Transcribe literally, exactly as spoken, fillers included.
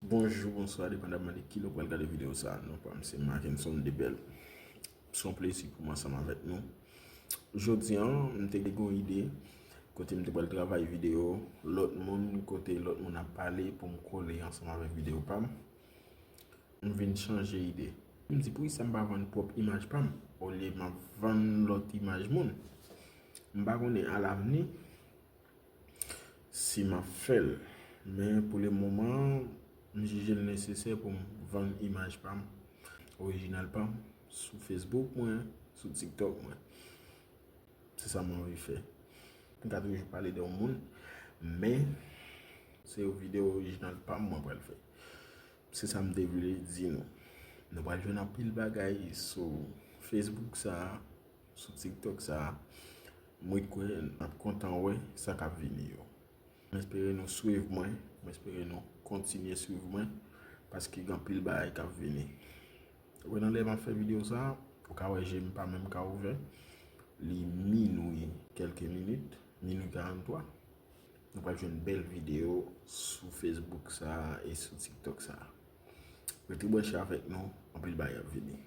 Bonjou, bonswa, depandaman de ki lè w pral gade videyo sa a. Non pa m se Mackenson Debel. Se yon plezi pou m ansanm avèk nou. Jodi a, m te gen yon ide kote m te pral travay videyo lòt moun, kote lòt moun ap pale pou m kole ansanm avèk videyo pa m. M vin chanje ide. M di, poukisa m pa vann pwòp imaj pa m olye m ap vann lòt imaj moun? M pa konnen alavni si m ap fè l. Men pou le moman, m jije l nesesè pou m vann imaj pa m, orijinal pa m, sou Facebook mwen, sou TikTok mwen. Se sa m anvi fè. M ka toujou pale de yon moun, men se yon videyo orijinal pa m mwen pral fè. Se sa m te vle di nou. Nou pral jwenn anpil bagay sou Facebook sa a, sou TikTok sa a. Mwen kwè n ap kontan wè sa k ap vini yo. Mwen espere nou swiv mwen, mwen espere nou kontinye swiv mwen, paske gen anpil bagay k ap vini. Wè nan lè m ap fè videyo sa a, ou ka wè je m pa menm ka ouvè. Li minwi kèlke minit, minwi karantwa. Nou pral jwenn bèl videyo sou Facebook sa a e sou TikTok sa a. Rete branche avèk nou, anpil bagay ap vini.